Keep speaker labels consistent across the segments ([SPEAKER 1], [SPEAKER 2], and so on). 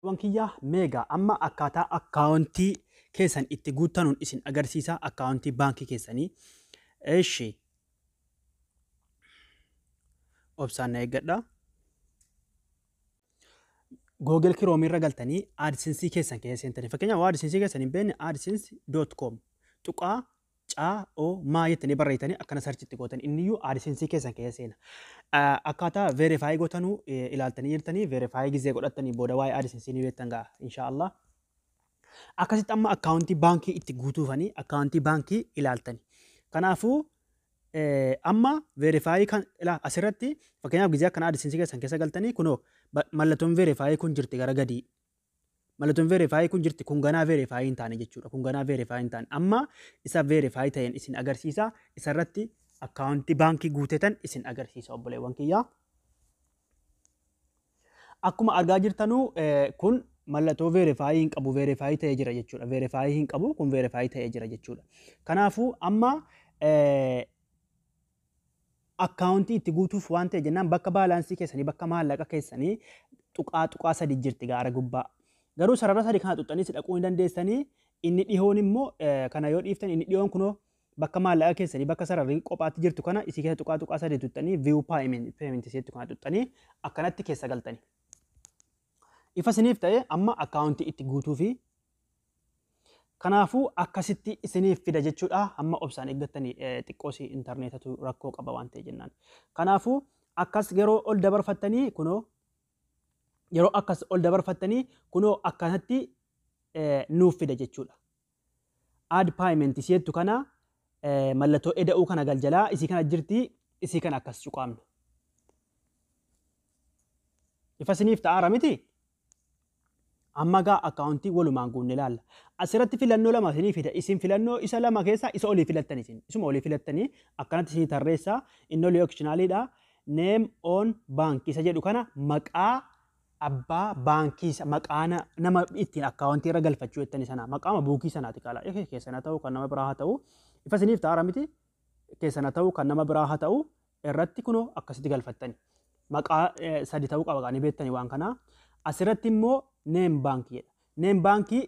[SPEAKER 1] Wan kiyyaa meegaa amma akkaataa akkaawuntii keessan itti guuttanuun isin agarsiisa, akkaawuntii baankii keessanii. Eshi, obsaan na eeggadha. Google Chrome irra galtanii AdSense keessan keessa seentanii, fakkeenyaaf AdSense keessan hin beekne, adsense.com tuqaa caa o maa jettanii barreessitanii akkana search itti gootan, inniyyuu AdSense keessan keessa seena. Akkaataa verify gootanuu ilaaltanii jirtanii, verify gizee godhattanii booda waa'ee AdSense ni beektan ga'a, inshaallah. Akkasitti amma akkaawuntii baankii itti guutuufanii akkaawuntii baankii ilaaltani. Kanaafuu amma verify kan ilaa asirratti, fakkeenyaaf gizee akkana AdSense keessan keessa galtanii, kunoo mallattoon verify kun jirti gara gadii. Mallattoon verify kun jirti, kun ganaa verify hin taane jechuudha. Kun ganaa verify hin taane. Amma isa verify ta'een isin agarsiisa. Isarratti akkaawuntii baankii guutetan isin agarsiisa, obboleewwan kiyyaa. Akkuma argaa jirtanuu kun mallattoo verify hin qabu, verify ta'ee jira jechuudha. Verify hin qabu, kun verify ta'ee jira jechuudha. Kanaafuu amma akkaawuntii itti guutuuf waan ta'e jennaan, bakka baalaansii keessanii, bakka maallaqa keessanii tuqaa tuqaa sadi jirti gaara gubbaa. Garuu sarara sadi kana tuqxanii si dhaquu hin dandeessanii. Inni dhihoon immoo kana yoo dhiiftan, inni dhihoon kunoo bakka maallaqa keessanii, bakka sararri qophaatti jirtu kana, isii keessa tuqaa tuqaa sadi tuqxanii, view payment isheetti kana tuqxanii akkanatti keessa galtanii. Ifa isiniif ta'e amma akkaawuntii itti guutuu fi kanaafuu akkasitti isiniif fida jechuudha. Hamma obsaan eeggattanii, xiqqoosii intarneetatu rakkoo qaba waan ta'e jennaan. Kanaafuu akkas yeroo ol dabarfattanii, kunoo yeroo akkas ol dabarfattanii, kunoo akkanatti nuuf fida jechuudha. Add payment isheettu kana, mallattoo eda'uu kana galjalaa isii kana jirti, isii kana akkas cuqaamna. Ifa isiniif ta'aara miti? Amma gaa akkaawuntii walumaan guunne ilaalla. Asirratti filannoo lama isinii fida. Isin filannoo isa lama keessaa isa olii filattan isin. Isuma olii filattanii akkanatti isinii tarreessaa. Inni olii optionaliidha. Name on bank isa jedhu kana, maqaa abbaa baankii, maqaa nama ittiin akkaawuntii irra galfachuu jettanii sana, maqaama buukii sanaati kaala. Keessan haa ta'u, kan nama biraa haa ta'u. Ifa isiniif ta'aara miti? Keessan haa ta'u, kan nama biraa haa ta'u, irratti kunoo akkasitti galfattani. Maqaa sadi ta'uu qaba, kan beektanii waan kanaa. Asirratti immoo name baankii jedha. Name baankii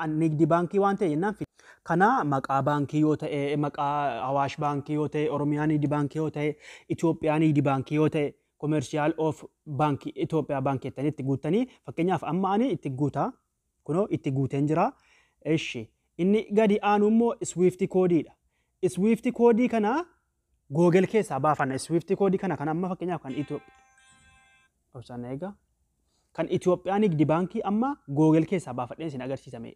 [SPEAKER 1] nigdi baankii waan ta'e jennaan, kana maqaa baankii yoo ta'e, maqaa Awaash baankii yoo ta'e, Oromiyaa nigdi baankii yoo ta'e, Itoophiyaa nigdi baankii yoo ta'e, Commercial of baankii Itoophiyaa baankii jettanii itti guuttanii, fakkeenyaaf amma ani itti guutaa, kunoo itti guuteen jira. Ishi, inni gadi aanu immoo Swift koodiidha. Swift koodii kana Google keessaa baafanna. Swift koodii kana kan amma fakkeenyaaf kan Itoophiyaa. Obsaan eegaa. Kan Itoophiyaa nigdi baankii amma Google keessaa baafadheen isin agarsiisame.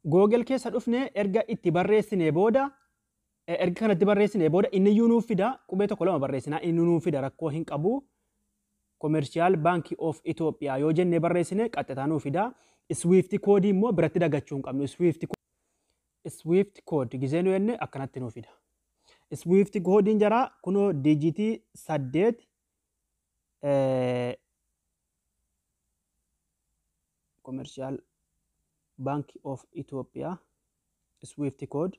[SPEAKER 1] Google keessa dhufnee erga itti barreessinee booda, erga kanatti barreessinee booda, inni iyyuu nuuf fida. Qubee tokko lama barreessinaa, inni nuuf fida, rakkoo hin qabu. Commercial Bank of Ethiopia yoo jennee barreessine qaxxataa nuuf fida. Swift koodii immoo biratti dagachuu hin qabnu. Swift code gizee nu jenne akkanatti nuuf fida. Swift koodiin jaraa kunoo diijitii 8, Commercial Bank of Ethiopia Swift code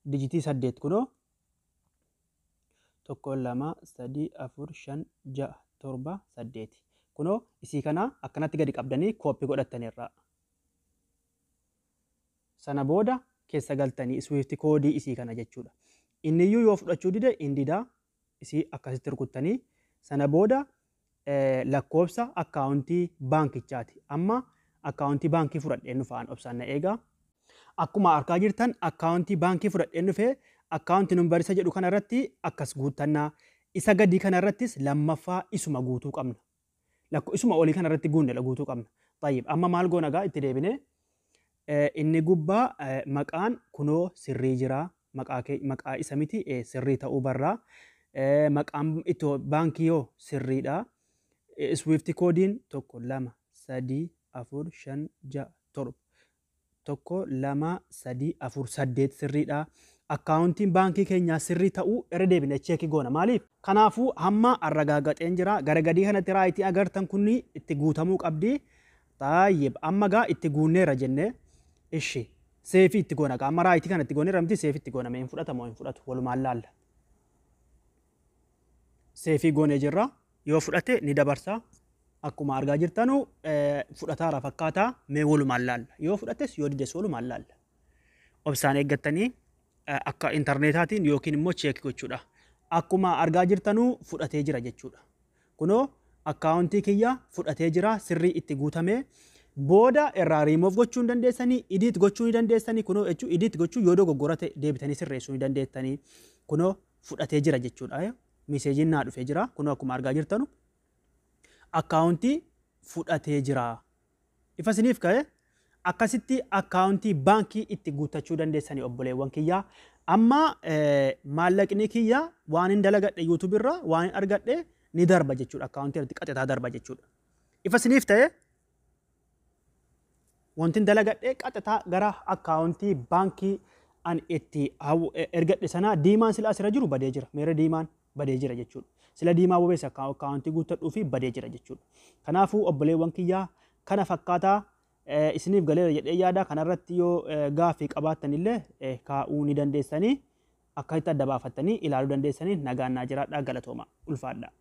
[SPEAKER 1] dijitii 8 kunoo 1, 2, 3, 4, 5, 6, 7, 8, kunoo isii kana akkanatti gadi qabdanii copy godhattanirraa. Sana booda keessa galtanii Swift koodii isii kana jechuudha. Inniyyuu yoo fudhachuu dide, hin didaa, isii akkasitti rukuttanii sana booda lakkoofsa akkaawuntii baankichaati. Amma akkaawuntii baankii fudhadheen dhufaan, obsaan na eegaa. Akkuma argaa jirtan akkaawuntii baankii fudhadheen dhufee, account number isa jedhu kanarratti akkas guuttannaa. Isa gadii kanarrattis lammaffaa isuma guutuu qabna. Isuma olii kanarratti guunne guutuu qabna. Tayyib, amma maal goona gaa? Itti deebinee inni gubbaa maqaan kunoo sirrii jira. Maqaa isa miti, sirrii ta'uu barraa. Maqaan ittoo baankii yoo sirriidha. Swift koodiin 1, 2, 3, 4, 5, 6, 7, 1, 2, 3, 4, 8 sirriidha. Akkaawuntiin baankii keenyaa sirrii ta'uu irra deebine check goona. Maaliif? Kanaafuu hamma arragaagaxeen jira. Gara gadii kanatti right agartan kunni itti guutamuu qabdi. Tayyib, amma gaa itti guunneera jennee, ishi, save itti goona gaa. Amma right kana itti gooneera miti? Save itti goona. Mee hin fudhatamoo hin fudhatu walumaan laalla. Save goonee jirra. Yoo fudhate ni dabarsa. Akkuma argaa jirtanu fudhataara fakkaataa. Mee walumaan laalla. Yoo fudhates yoo dides walumaan laalla. Obsaan eeggattanii akka intarneetaatiin yookiin immoo check gochuudha. Akkuma argaa jirtanu fudhatee jira jechuudha. Kunoo akkaawuntii kiyya fudhatee jira, sirrii itti guutamee. Booda irraa riimoof gochuu hin dandeessanii, edit gochuu ni dandeessanii. Kunoo jechuun edit gochuu, yoo dogoggora ta'e deebitanii sirreessuu ni dandeessanii. Kunoo fudhatee jira jechuudha. Messageiin naa dhufee jira. Kunoo akkuma argaa jirtanu akkaawuntii fudhatee jira. Ifa isiniif ka'e? Akkasitti akkaawuntii baankii itti guuttachuu dandeessanii, obboleewwan kiyyaa. Amma maallaqni kiyya waan hin dalagadhe, YouTube irraa waan hin argadhe ni darba jechuudha. Akkaawuntii irratti qaxataa darba jechuudha. Ifa isiniif ta'e? Wanti hin dalagadhe qaxataa gara akkaawuntii baankii an itti ergadhe sana. Diimaan sila asirra jiru badee jira. Meera diimaan badee jira jechuudha. Sila diimaa bobeessa akkaawuntii guuttadhuu fi badee jira jechuudha. Kanaafuu obboleewwan kiyyaa, kana fakkaataa isiniif galeera jedhee yaada. Kanarratti yoo gaaffii qabaattan illee kaa'uu ni dandeessanii, akkasitti adda baafattanii ilaaluu dandeessanii. Nagaan naa jiraadhaa, galatooma, ulfaadhaa.